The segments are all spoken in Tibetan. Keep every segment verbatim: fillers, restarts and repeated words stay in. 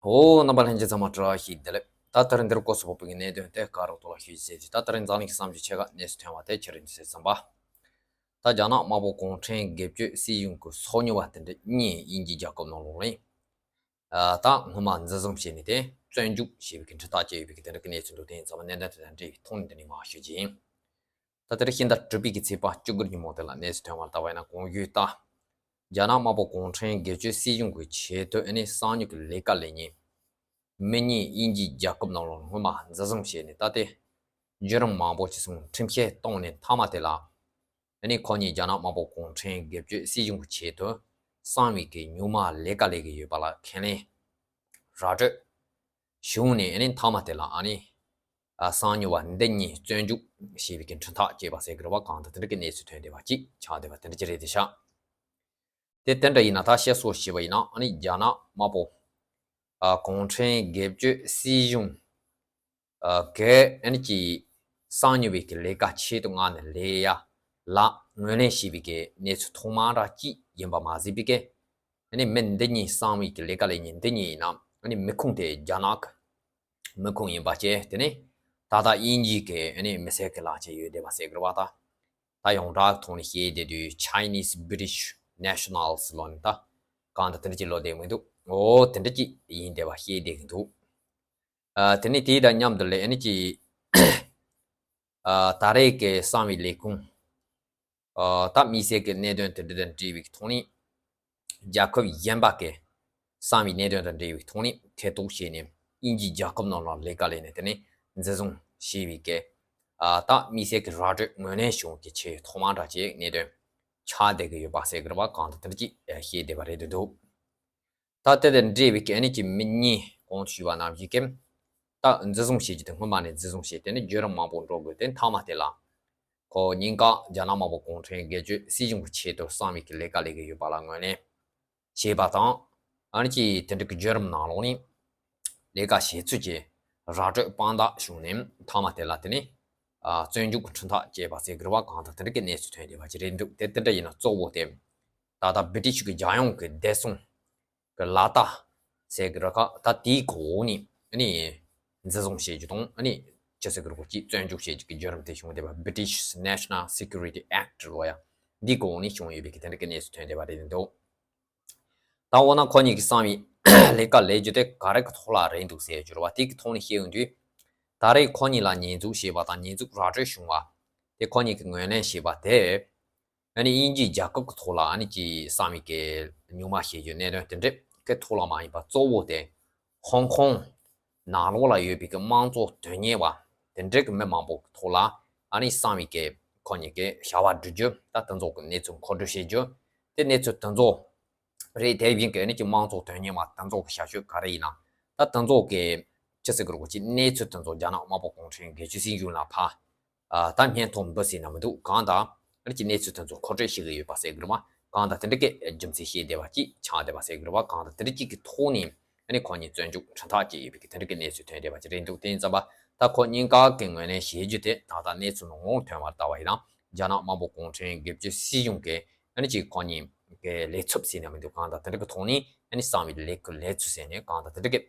ཨོ། རྣམ་པ་ལྷན་རྒྱས་ཚང་མ་བཀྲ་ཤིས་བདེ་ལེགས། ད་ལྟ་རིང་འདིར་སྐོར་སོགས་པོ་གི་གནད་དོན་དེ་ག་རོགས་ཐོག་ལ་ཞུ་ཟེར་གྱི། ད་ལྟ་རིང་འཛམ་གླིང་གི་བསམ་ཤེས་ཆེ་ཁག་གནས་སུ་ཐོན་པ་དེ་ཁྱེད་རང་ཚོས་གསན་པ། ད་རྒྱ་ནག་དམར་པོ་གུང་ཁྲན་སྒེར་གཅོད་སྲིད་གཞུང་གི་སོ་ཉུལ་བ་དེ་འདྲ་གཉིས་དབྱིན་ཇིའི་རྒྱལ་ཁབ་ནང་ལོགས་ལ་ད་སྔོན་མ་འཛིན་བཟུང་བྱས་ནས་དེ་བཙོན་འཇུག་བྱས་པའི་གི་འཕྲིན་ཐག་བཅད་ཡོད་པའི་གི་དེ་འདྲ་གི་གནས་ཚུལ་འདུག་དེ་ཡིན་ཙང་གནད་དོན་དེ་དང་འབྲེལ་བའི་ཐོག་ནས་འདི་ནས་མར་ཞུ་རྒྱུ་ཡིན། ད་ལྟར་ཕྱི་ཟླ་དྲུག་པའི་གི་ཚེས་པ་བཅུ་དགུ་ཉིན་མོ་དེ་ལ་གནས་ཚུལ་ཐོན་པར་ལྟ་བ་ཡིན་ན། གོང་ཞུས་ལྟར་རྒྱ་ནག་དམར་པོ་གུང་ཁྲན་སྒེར་གཅོད་སྲིད་གཞུང་གི་ཆེས་མཐོའི་ཨ་ནི་གསང་མྱུལ་གྱི་ལས་ཀ་ལས་མི་གཉིས་དབྱིན་ཇིའི་རྒྱལ་ཁབ་ནང་ལོགས་སྔོན་མ་འཛིན་བཟུང་བྱས་ནས། ད་ལྟའི་བརྒྱུད་རིམ་མང་པོ་ཅིག་སོང་ཁྲིམས་བཤེར་བཏང་ནས་མཐའ་མ་དེ་ལ་ཨ་ནི་ཁོ་གཉིས་རྒྱ་ནག་དམར་པོ་གུང་ཁྲན་སྒེར་གཅོད་སྲིད་གཞུང་གི་ཆེས་མཐོའི་གསང་བའི་གི་སྨྱུག་མ་ལས་ཀ་ལས་ཀྱི་ཡོད་པ་ལ་ཁས་ལེན་ར་སྤྲོད་བྱུང་ནས། ཨ་ནི་མཐའ་མ་དེ་ལ་ཨ་ནི་ཨ་གསང་མྱུལ་བ་འདི་གཉིས་བཙོན་འཇུག་བྱས་པའི་གི་འཕྲིན་ཐག་བཅད་པ་ཟེར་གི་རེད་བ། གང་ལྟར་དེ་འདྲ་གི་གནས་ཚུལ་ཐོན་བསྡད་པ་ཅིག་ཆགས་བསྡད་པ་དེ་འདྲ་ཅིག་རེད་དེ་ཤག་དེ་དེ་འདྲ་ཡིན་ན་ད་བཤད་སྲོལ་བྱས་པ་ཡིན་ན། ཨ་ནི་རྒྱ་ནག་དམར་པོ་ཨ་གུང་ཁྲན་སྒེར་གཅོད་སྲིད་གཞུང་ཨ་གི་ཨ་ནི་གི་གསང་མྱུལ་བའི་གི་ལས་ཀ་ཆེད་དུ་མངགས་ནས་ལས་ཡ་ལ་ངོས་ལེན་བྱས་པའི་གི་གནས་ཚུལ་ཐོག་མ་འདྲ་ཅིག་ཡིན་པ་མ་ཟད་པའི་གི། ཨ་ནི་མི་འདི་གཉིས་གསང་བའི་གི་ལས་ཀ་ལས་མི་འདི་གཉིས་ཡིན་ན། ཨ་ནི་མི་ཁུངས་དེ་རྒྱ་ནག་གི་མི་ཁུངས་ཡིན་པ་བཅས། དེ་ནས་ད་ལྟ་དབྱིན་ཇི་གི་ཨ་ནི་མི་སེར་གི་ལག་ཆ་ཡོད་བསྡད་པ་ཟེར་གི་རེད་བ། ད་ད་ཡོངས་གྲགས་ཐོག་ནས་བཤད་བསྡད་དུས་Chinese British nationals ལབ་ནས་ད་གང་ལྟར་དེ་འདྲ་ཅིག་ལབ་བསྡད་མི་འདུག་ཨོ་དེ་འདྲ་ཅིག་ཡིན་བསྡད་པ་བཤད་བསྡད་གི་འདུག་ཨ་དེ་ནས་དེ་དང་མཉམ་དུ་ལས་ཨ་ནི་ཅིག་ཨ་ད་རེས་ཀྱི་གསང་བའི་ལས་ཁུངས་ཨ་ད་དམིགས་བསལ་གྱི་གནད་དོན་དེ་འདྲ་དང་འབྲེལ་བའི་ཐོག་ནས། རྒྱལ་ཁབ་གཞན་པ་གི་གསང་བའི་གནད་དོན་དང་འབྲེལ་བའི་ཐོག་ནས་ཐེ་གཏོགས་བྱས་ནས་དབྱིན་ཇིའི་རྒྱལ་ཁབ་ནང་ལ་ལས་ཀ་ལས་ནས། དེ་ནས་འཛིན་བཟུང་བྱས་པའི་གི་ཨ་ད་དམིགས་བསལ་གྱི་ར་སྤྲོད་ངོས་ལེན་བྱུང་གི་ཆེས་ཐོག་མ་འདྲ་ཅིག་གནད་དོན་ཆགས་བསྡད་ཀྱི་ཡོད་པ་ཟེར་གི་རེད་བ། གང་ལྟར་དེ་འདྲ་ཅིག་བཤད་བསྡད་པ་རེད་འདུག་ད་དེ་དང་འབྲེལ་བའི་གི་ཨ་ནི་ཅིག་མི་གཉིས་གོང་དུ་ཞུས་པ་ནང་བཞིན་གྱི་ད་འཛིན་བཟུང་བྱེད་རྒྱུ་དེ་སྔོན་མ་ནས་འཛིན་བཟུང་བྱས། དེ་ནས་བརྒྱུད་རིམ་མང་པོ་འགྲོ་དགོས་ཏེ། མཐའ་མ་དེ་ལ་ཁོ་གཉིས་ཀ་རྒྱ་ནག་དམར་པོ་གུང་ཁྲན་སྒེར་གཅོད་སྲིད་གཞུང་གི་ཆེད་དུ་གསང་བའི་གི་ལས་ཀ་ལས་ཀྱི་ཡོད་པ་ལ་ངོས་ལེན་བྱས་པ་དང་། ཨ་ནི་ཅིག་དེ་འདྲ་གི་བརྒྱུད་རིམ་ནང་ལོགས་ནས་ལས་ཀ་བྱེད་ཚུལ་གྱི་ར་སྤྲོད་དཔང་རྟགས་བྱུང་ནས། མཐའ་མ་དེ་ལ་དེ་ནས་ཨ་བཙོན་འཇུག་གི་འཕྲིན་ཐག་བཅད་པ་ཟེར་གི་རེད་བ། གང་ལྟར་དེ་འདྲ་གི་གནས་ཚུལ་ཐོན་བསྡད་པ་ཅིག་རེད་འདུག་དེ་དེ་འདྲ་ཡིན་ན་གཙོ་བོ་དེ་ད་ལྟ་བྷི་ཊི་ཤི་གི་རྒྱལ་ཡོངས་ཀྱི་བདེ་སྲུང་གི་ལག་རྟགས་ཟེར་གི་ར་ཁ། ད་དེའི་གོ་འོག་ནས་ཨ་ནི་འཛིན་བཟུང་བྱེད་རྒྱུ་དང་། ཨ་ནི་ཅི་ཟེར་གི་ར་ཁོ་ཅིག་བཙོན་འཇུག་བྱེད་རྒྱུ་གི་བརྒྱུད་རིམ་དེ་བྱུང་བསྡད་པ། British National Security Act ལོ་ཡ་འདིའི་གོ་འོག་ནས་བྱུང་ཡོད་པའི་གི་དེ་འདྲ་གི་གནས་ཚུལ་ཐོན་བསྡད་པ་རེད་འདུག་ད་འོ་ན་ཁོ་གཉིས་ཀྱི་གསང་བའི་ལས་ཀ་ལས་རྒྱུ་དེ་ག་རེ་གི་ཐོག་ལ་རེད་འདུག་ཟེར་གྱི་ར་བ། དེ་གི་ཐོག་ནས་བཤད་ཡོང་དུས། ད་རེས་ཁོ་གཉིས་ལ་ཉེས་འཛུགས་བྱས་པ་དང་ཉེས་འཛུགས་ར་སྤྲོད་བྱུང་བ་དེ། ཁོ་གཉིས་ཀྱིས་ངོས་ལེན་བྱས་པ་དེ། ཨ་ནི་དབྱིན་ཇིའི་རྒྱལ་ཁབ་ཀྱི་ཐོག་ལ་ཨ་ནི་ཅིག་གསང་བའི་གི་སྨྱུག་མ་བྱེད་རྒྱུ་གནད་དོན་དེ་འདྲ་གི་ཐོག་ལ་མ་ཡིན་པ། གཙོ་བོ་དེ་ཧོང་ཀོང་ནང་ལོགས་ལ་ཡོད་པའི་གི་དམངས་གཙོ་དོན་གཉེར་བ་དེ་འདྲ་གི་མི་མང་པོ་གི་ཐོག་ལ་ཨ་ནི་གསང་བའི་གི་ཁོ་གཉིས་ཀྱི་བྱ་བ་སྒྲུབ་རྒྱུ། ད་དེ་ཚོ་གི་གནས་ཚུལ་མཁོ་སྤྲོད་བྱེད་རྒྱུ། དེ་གནས་ཚུལ་དེ་ཚོ་རེད། དེ་བཞིན་གི་ཨ་ནི་ཅིག་དམངས་གཙོ་དོན་གཉེར་བ་དེ་ཚོ་གི་ཞབས་ཞུ་ག་རེ་ཡིན་ན། ད་དེ་ཚོ་གི་ཅི་ཟེར་གི་ར་ཁོ་ཅིག་གནས་ཚུལ་དེ་ཚོ་རྒྱ་ནག་དམར་པོ་གུང་ཁྲན་སྒེར་གཅོད་སྲིད་གཞུང་ལ་ཕར་ཨ་ད་སྙན་ཐོ་འབུལ་ཟེར་ན་མི་འདུག་གང་ལྟར་ཨ་ནི་ཅིག་གནས་ཚུལ་དེ་ཚོ་མཁོ་སྤྲོད་བྱེད་གི་ཡོད་པ་ཟེར་གི་རེད་བ། གང་ལྟར་དེ་འདྲ་གི་རྒྱུ་མཚན་བཤད་བསྡད་པ་ཅིག་ཆགས་བསྡད་པ་ཟེར་གི་རེད་བ། གང་ལྟར་དེ་འདྲ་ཅིག་གི་ཐོག་ནས་ཨ་ནི་ཁོ་གཉིས་བཙོན་འཇུག་འཕྲིན་ཐག་བཅད་ཡོད་པའི་གི་དེ་འདྲ་གི་གནས་ཚུལ་ཐོན་བསྡད་པ་ཅིག་རེད་འདུག་དེ་ཡིན་ཙམ་པ་ད་ཁོ་གཉིས་ཀ་གི་ངོས་ལེན་བྱེད་རྒྱུ་དེ་ད་ལྟ་གནས་ཚུལ་ནང་ལོགས་ཐོན་པར་ལྟ་བ་ཡིན་ན། རྒྱ་ནག་དམར་པོ་གུང་ཁྲན་སྒེར་གཅོད་སྲིད་གཞུང་གི་ཨ་ནི་ཅིག་ཁོ་གཉིས་ཀྱི་ལས་ཚབ་ཟེར་ན་མི་འདུག་གང་ལྟར་དེ་འདྲ་གི་ཐོག་ནས་ཨ་ནི་གསང་བའི་ལས་ཀྱི་ལས་ཚུལ་ཟེར་ནས་གང་ལྟར་དེ་འདྲ་གི་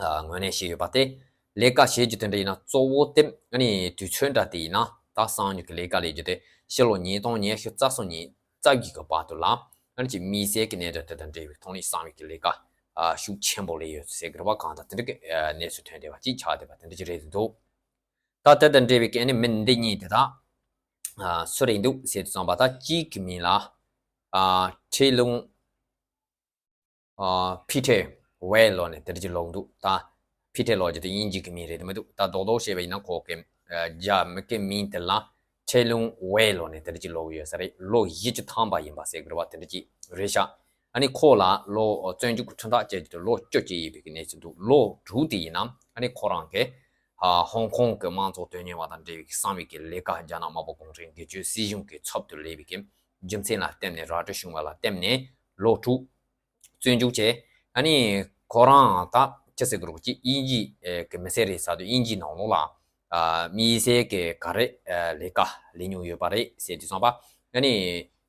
ཨ་ངོས་ལེན་བྱས་ཡོད་པ་དེ། ལས་ཀ་བྱེད་རྒྱུ་དེ་འདྲ་ཡིན་ན་གཙོ་བོ་དེ་ཨ་ནི་དུས་ཚོད་འདྲ་དེ་ཡིན་ན། ད་གསང་མྱུལ་གྱི་ལས་ཀ་ལས་རྒྱུ་དེ་ཕྱི་ལོ་ཉིས་སྟོང་ཉི་ཤུ་རྩ་གསུམ་ཉིན་རྩ་བརྒྱད་ཀྱི་བར་དུ་ལ་ཨ་ནི་ཅིག་དམིགས་བསལ་གྱི་གནད་དོན་དེ་དང་འབྲེལ་བའི་ཐོག་ནས་གསང་བའི་གི་ལས་ཀ་ཨ་ཤུགས་ཆེན་པོ་ལས་ཡོད་ཟེར་གི་རེད་བ། གང་ལྟར་དེ་འདྲ་གི་ཨ་གནས་ཚུལ་ཐོན་བསྡད་པ་ཅིག་ཆགས་བསྡད་པ་དེ་འདྲ་ཅིག་རེད་འདུག་ད་དེ་དང་འབྲེལ་བའི་གི་ཨ་ནི་མི་འདི་གཉིས་དེ་དག་ཨ་སུ་རེད་འདུག་ཟེར་དུས་ཙམ་པ། ད་གཅིག་གི་མིང་ལ་ཨ་ཁྲེ་ལུང་ཨ་ཕི་ཐེ་ཝེ་ལོ་ནས་དེ་འདྲ་ཅིག་ལབ་འདུག་ད་ཕི་ཐེ་ལོ་ཅིག་དེ་དབྱིན་ཇི་གི་མིང་རེད་དེ་མི་འདུག་ད་རྡོག་རྡོག་བཤད་པ་ཡིན་ན་ཁོ་གི་ཨ་རྒྱ་མི་གི་མིང་དེ་ལ་ཁྲེ་ལུང་ཝེ་ལོ་ནས་དེ་འདྲ་ཅིག་ལབ་ཡོད་ས་རེད། ལོ་བཞི་བཅུ་ཐམ་པ་ཡིན་པ་ཟེར་གི་རེད་བ། དེ་འདྲ་ཅིག་རེད་ཤག་ཨ་ནི་ཁོ་ལ་ལོ་བཙོན་འཇུག་གི་ཁྲིམས་ཐག་བཅད་རྒྱུ་དེ་ལོ་བཅུ་བཅད་ཡོད་པའི་གི་གནས་ཚུལ་འདུག་ལོ་དྲུག་དེ་ཡིན་ན་ཨ་ནི་ཁོ་རང་གི་ཨ་ཧོང་ཀོང་གི་དམངས་གཙོ་དོན་གཉེར་བ་དང་འབྲེལ་བའི་གི་གསང་བའི་གི་ལས་ཀ་རྒྱ་ནག་དམར་པོ་གུང་ཁྲན་སྒེར་གཅོད་སྲིད་གཞུང་གི་ཚབ་ཏུ་ལས་པའི་གི་རྒྱུ་མཚན་ལ་བརྟེན་ནས་ར་སྤྲོད་བྱུང་བ་ལ་བརྟེན་ནས་ལོ་དྲུག་བཙོན་འཇུག་བྱས། ཨ་ནི་ཁོ་རང་ད་ཅི་ཟེར་དགོས་རེད་པ། ཅིག་དབྱིན་ཇི་ཨེ་གི་མི་སེར་རེད་ཟེར་དུས་དབྱིན་ཇིའི་ནང་ལོགས་ལ་ཨ་དམིགས་བསལ་གི་ག་རེ་ཨ་ལས་ཀ་ལས་མྱོང་ཡོད་པ་རེད་ཟེར་དུས་ཙམ་པ། ཨ་ནི་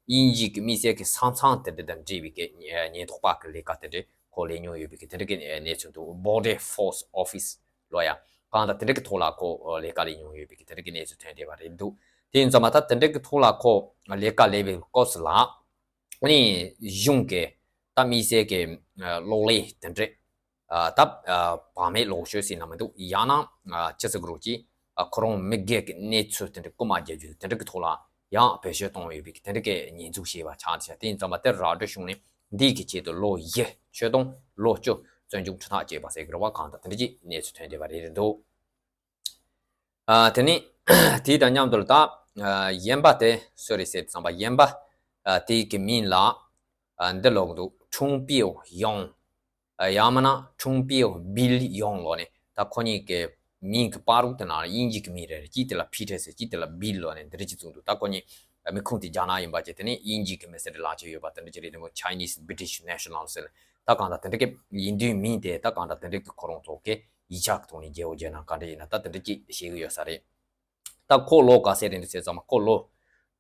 དབྱིན་ཇི་གི་དམིགས་བསལ་གི་ས་མཚམས་དེ་འདྲ་དང་འབྲེལ་བའི་གི་ཉེན་རྟོག་པ་གི་ལས་ཀ་དེ་འདྲ་ ཁོ་ལས་མྱོང་ཡོད་པའི་གི་དེ་འདྲ་གི་གནས་ཚུལ་འདུག Border Force Office ལོ་ཡ། གང་ལྟར་དེ་འདྲ་གི་ཐོག་ལ་ཁོ་ལས་ཀ་ལས་མྱོང་ཡོད་པའི་གི་དེ་འདྲ་གི་གནས་ཚུལ་ཐོན་བསྡད་པ་རེད་འདུག་དེ་ཡིན་ཙང་མ་ད་དེ་འདྲ་གི་ཐོག་ལ་ཁོ་ལས་ཀ་ལས་པའི་སྐབས་སུ་ལ། ཨ་ནི་གཞུང་གི་ད་དམིགས་བསལ་གྱི་གློག་ཀླད་དེ་འདྲས་ད་བར་མེད་ལོག་སྤྱོད་ཟེར་ན་མི་འདུག་ཡང་ན་ཅི་ཟེར་དགོས་རེད་ཀྱི་ཁོ་རང་མི་སྒེར་གྱི་གནས་ཚུལ་དེ་འདྲ་རྐུ་མ་རྒྱག་རྒྱུ་དེ་འདྲ་གི་ཐོག་ལ་ཡང་བེད་སྤྱོད་གཏོང་ཡོད་པའི་དེ་འདྲ་གི་ཉེས་འཛུགས་བྱས་པ་ཆགས་བྱས། དེ་ཡིན་ཙང་མ་དེ་ར་སྤྲོད་གཞུང་ནས་འདིའི་གི་ཆེད་དུ་ལོ་བཞི་ཆོད་དང་ལོ་བཅུ་བཙོན་འཇུག་ཁྲིམས་ཐག་བཅད་པ་ཟེར་གི་རེད་བ། གང་ལྟར་དེ་འདྲ་གི་གནས་ཚུལ་ཐོན་བསྡད་པ་རེད་འདུག་ཨ། དེ་ནས་དེ་དང་མཉམ་དུ་ད་ཨ་གཞན་པ་དེ་སུ་རེད་ཟེར་དུས་ཙམ་པ་གཞན་པ་ཨ་དེ་གི་མིང་ལ་ཨ་འདི་ལོག་འདུག་ཁྲུང་པིའོ་ཡོང་། ཨ་ཡང་མིན་ན་ཁྲུང་པིའོ་བིལ་ཡོང་ལོག་ནས་ད་ཁོ་གཉིས་ཀྱི་མིང་གི་བར་དུ་ན་དབྱིན་ཇི་གི་མིང་རེད། གཅིག་དེ་ལ་ཕི་ཊར་ཟེར། གཅིག་དེ་ལ་བིལ་ལོག་ནས་འདི་འདྲ་ཅིག་བཙུགས་འདུག་ད་ཁོ་གཉིས་མི་ཁུངས་དེ་རྒྱ་ནག་ཡིན་པ་བྱས། དེ་ནས་དབྱིན་ཇི་གི་མི་སེར་ལག་ཁྱེར་ཡོད་པ་དེ་འདྲ་ཅིག་རེད། དེ་མོ་Chinese British national ཟེར་ནས་ད་གང་ལྟར་དེ་འདྲ་གི་ཡིན་དུས་མིང་དེ་ད་གང་ལྟར་དེ་འདྲ་གི་ཁོ་རང་ཚོ་གི་ཡིག་ཆ་གི་ཐོག་ནས་རྒྱལ་པོ་རྒྱལ་ནང་ག་འདྲ་ཡིན་ན་ད་དེ་འདྲ་ཅིག་བཤད་གི་ཡོད་ས་རེད། ད་ཁོ་ལོ་ག་ཚོད་རེད་འདུག་ཟེར་ཙམ་པ་ཁོ་ལོ་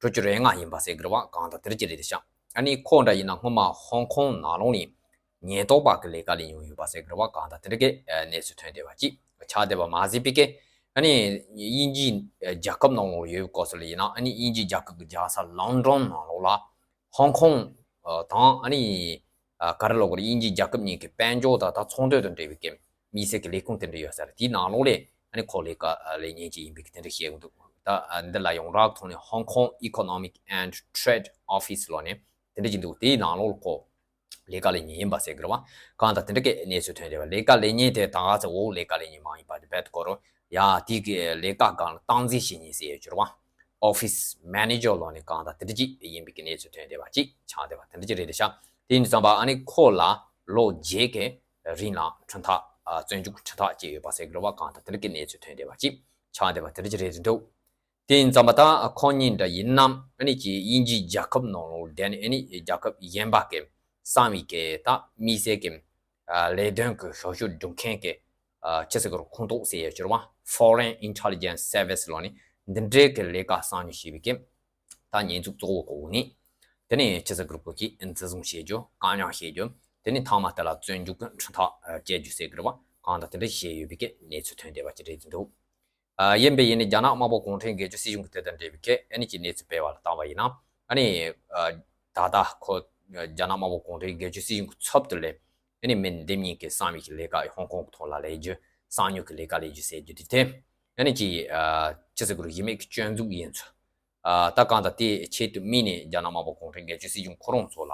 དྲུག་ཅུ་རེ་ལྔ་ཡིན་པ་ཟེར་གི་རེད་བ། གང་ལྟར་དེ་འདྲ་ཅིག་རེད་ཤག་ཨ་ནི་ཁོ་འདྲ་ཡིན་ན་སྔོན་མ་ཧོང་ཀོང་ནང་ལོགས་ནས་ཉེན་རྟོག་པ་གི་ལས་ཀ་ལས་མྱོང་ཡོད་པ་ཟེར་གི་རེད་བ། གང་ལྟར་དེ་འདྲ་གི་གནས་ཚུལ་ཐོན་བསྡད་པ་ཅིག་ཆགས་བསྡད་པ་མ་ཟད་པའི་གི་ཨ་ནི་དབྱིན་ཇི་རྒྱལ་ཁབ་ནང་ལོགས་ཡོད་སྐབས་སུ་ལ་ཡིན་ན། ཨ་ནི་དབྱིན་ཇི་རྒྱལ་ཁབ་ཀྱི་རྒྱལ་ས་ལོན་ཌོན་ནང་ལོགས་ལ་ཧོང་ཀོང་དང་ཨ་ནི་ག་རེ་ལབ་དགོས་རེད། དབྱིན་ཇི་རྒྱལ་ཁབ་གཉིས་ཀྱི་དཔལ་འབྱོར་དང་ད་ཚོང་དོན་དང་འབྲེལ་བའི་གི་དམིགས་བསལ་གྱི་ལས་ཁུངས་དེ་འདྲ་ཡོད་ས་རེད། དེའི་ནང་ལོགས་ལ་ཨ་ནི་ཁོ་ལས་ཀ་ལས་མཁན་ཅིག་ཡིན་པའི་གི་དེ་འདྲ་བཤད་ཀྱི་འདུག་ད་འདི་ལ་ཡོངས་གྲགས་ཐོག་ནས་Hong Kong Economic and Trade Office ལབ་ནས་དེ་འདྲ་ཅིག་འདུག་དེའི་ནང་ལོགས་ལ་ཁོ་ལས་ཀ་ལས་མཁན་ཡིན་པ་ཟེར་གི་རེད་བ། གང་ལྟར་དེ་འདྲ་གི་གནས་ཚུལ་ཐོན་བསྡད་པ། ལས་ཀ་ལས་མཁན་དེ་ད་ག་ཚོད་འོག་ལས་ཀ་ལས་མཁན་མ་ཡིན་པ་དེ་རྦད་དེ་ཁོ་རང་ཡ་དེ་གི་ལས་ཀ་སྒང་ལ་སྟངས་འཛིན་བྱེད་མཁན་ཟེར་ཡོད་ཀྱི་རེད་བ། Office Manager ལབ་ནས་གང་ལྟར་དེ་འདྲ་ཅིག་ཡིན་པའི་གི་གནས་ཚུལ་ཐོན་བསྡད་པ་ཅིག་ཆགས་བསྡད་པ་དེ་འདྲ་ཅིག་རེད་ཤག་དེ་ཡིན་དུས་ཙམ་པ་ཨ་ནི་ཁོ་ལ་ལོ་བརྒྱད་ཀྱི་རིང་ལ་ཁྲིམས་ཐག་ཨ་བཙོན་འཇུག་ཁྲིམས་ཐག་བཅད་ཡོད་པ་ཟེར་གི་རེད་བ། གང་ལྟར་དེ་འདྲ་གི་གནས་ཚུལ་ཐོན་བསྡད་པ་ཅིག་ཆགས་བསྡད་པ་དེ་འདྲ་ཅིག་རེད་འདུག་དེ་ཡིན་ཙམ་པ་ད་ཁོང་གཉིས་འདྲ་ཡིན་ནམ། ཨ་ནི་ཅིག་དབྱིན་ཇིའི་རྒྱལ་ཁབ་ནང་ལོགས་བསྡད་ནས་ཨ་ནི་རྒྱལ་ཁབ་གཞན་པ་གི་གསང་བའི་གི་ད་དམིགས་བསལ་གྱི་ཨ་ལས་དོན་གྱི་ཞབས་ཞུ་སྒྲུབ་མཁན་གྱི་ཨ་ཅི་ཟེར་དགོས་རེད། ཁོངས་གཏོགས་ཟེར་ཡ་ཅིག་རེད་བ། Foreign Intelligence Service ལབ་ནས་འདི་འདྲའི་གི་ལས་ཀ་གསང་མྱོང་བྱས་པའི་གི་ད་ཉེས་འཛུགས་གཙོ་བོ་གོ་ནས། དེ་ནས་ཅི་ཟེར་དགོས་རེད། ཁོ་གིས་འཛིན་བཟུང་བྱེད་རྒྱུ། བཀག་ཉར་བྱེད་རྒྱུ། དེ་ནས་མཐའ་མ་དེ་ལ་བཙོན་འཇུག་གི་ཁྲིམས་ཐག་ཨ་བཅད་རྒྱུ་ཟེར་གི་རེད་བ། གང་ལྟར་དེ་འདྲ་བྱས་ཡོད་པའི་གི་གནས་ཚུལ་ཐོན་བསྡད་པ་ཅིག་རེད་འདུག་ཨ་ཡིན་པས་ཡིན་ནའི་རྒྱ་ནག་དམར་པོ་གུང་ཁྲན་སྒེར་གཅོད་སྲིད་གཞུང་གི་དེ་དང་འབྲེལ་བའི་གི་ཨ་ནི་ཅིག་གནས་ཚུལ་སྤེལ་བ་ལ་བལྟས་པ་ཡིན་ན། ཨ་ནི་ཨ་ད་ལྟ་ཁོ་རྒྱ་ནག་དམར་པོ་གུང་ཁྲན་སྒེར་གཅོད་སྲིད་གཞུང་གི་ཚབ་ཏུ་ལས་ཨ་ནི་མི་འདི་གཉིས་ཀྱི་གསང་བའི་གི་ལས་ཀ་ཧོང་ཀོང་གི་ཐོག་ལ་ལས་རྒྱུ། གསང་མྱོང་གི་ལས་ཀ་ལས་རྒྱུ་ཟེར་རྒྱུ་དེ་དེ། ཨ་ནི་ཅིག་ཨ་ཅི་ཟེར་དགོས་རེད། གཞི་མེད་ཀྱི་སྐྱོན་འཛུགས་ཡིན་ཚུལ། ཨ་ད་གང་ལྟར་དེ་ཆེད་དུ་དམིགས་ནས་རྒྱ་ནག་དམར་པོ་གུང་ཁྲན་སྒེར་གཅོད་སྲིད་གཞུང་ཁོ་རང་ཚོ་ལ་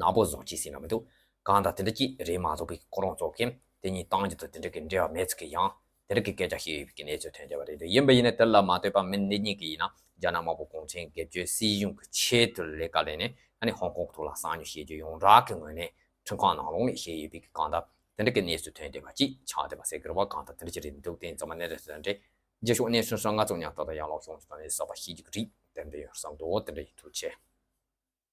ནག་པོ་བཟོ་བྱས་ཟེར་ན་མི་འདུག་གང་ལྟར་དེ་འདྲ་ཅིག་རེད་མ་གཏོགས་པའི་ཁོ་རང་ཚོ་གིས་དེ་གཉིས་གཏམ་རྒྱུད་དང་དེ་འདྲ་གི་འབྲེལ་བ་མེད་ཚུལ་གྱི་ཡང་དེ་འདྲ་གི་སྐད་ཆ་བཤད་ཡོད་པའི་གི་གནས་ཚུལ་ཐོན་བསྡད་པ་རེད་འདུག་ཡིན་པ་ཡིན་ན་དེ་ལ་མ་ལྟོས་པར་མི་འདི་གཉིས་ཀྱིས་ཡིན་ན་རྒྱ་ནག་དམར་པོ་གུང་ཁྲན་སྒེར་གཅོད་སྲིད་གཞུང་གི་ཆེད་དུ་ལས་ཀ་ལས་ནས་ཨ་ནི་ཧོང་ཀོང་གི་ཐོག་ལ་གསང་མྱོང་བྱེད་རྒྱུ་ཡོངས་གྲགས་ཀྱི་ངོས་ནས་ཁྲིམས་ཁང་ནང་ལོགས་ནས་བཤད་ཡོད་པའི་གི་གང་ལྟར་དེ་འདྲ་གི་གནས་ཚུལ་ཐོན་བསྡད་པ་ཅིག་ཆགས་བསྡད་པ་ཟེར་གི་རེད་བ། གང་ལྟར་དེ་འདྲ་ཅིག་རེད་འདུག་དེ་ཡིན་ཙང་མ་གནས་རེད་ཟེར་འདྲ། རྗེས་ཕྱོགས་གནས་ཚུལ་སོགས་ང་ཚོ་ཉག་ཏག་ཏག་ཡང་ལོག་བྱུང་ཙང་ནས་གསར་པ་ཤེས་རྒྱུ་གི་རིགས་དེ་འདྲ་ཡོད་བསམ་འདུག་དེ་འདྲ་ཡིན། ཐུགས་རྗེ་ཆེ།